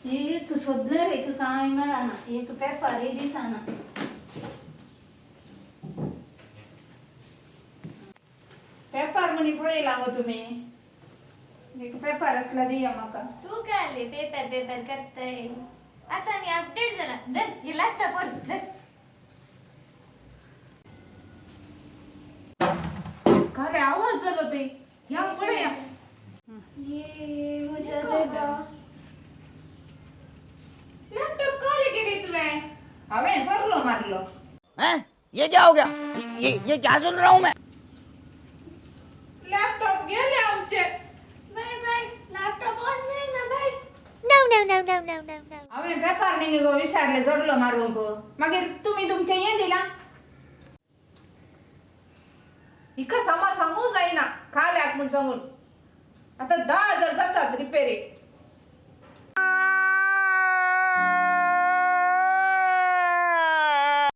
एक सोदलें एक कांय मेळना, एक पेपरय दिसना. पेपर म्हणी पळयला गो तुमी? एक पेपर आसला दिया म्हाका. तू काय आले पेपर पेपर करताय? आता मी अपडेट झाला. धर हे लॅपटॉप वर धर. काय आवाज झालो ते? ह्या पळया. ये मुझे दादा. लॅपटॉप काले गेले तुवें? हांवें सरलो मारलो. हैं, ये क्या हो गया? ये क्या सुन रहा हूँ मैं? लॅपटॉप गेले आमचे. बाय बाय, लॅपटॉप ऑन नाही ना बाय. No, no, no, no, no, no, no. हांवें पेपर न्ही गो विसारले सरलो मारूंक. मागीर तुमी तुमचें हें दिलां. हिका सामा सांगू जायना काल्याक म्हूण सांगून. आता 10,000 जातात रिपेरीक.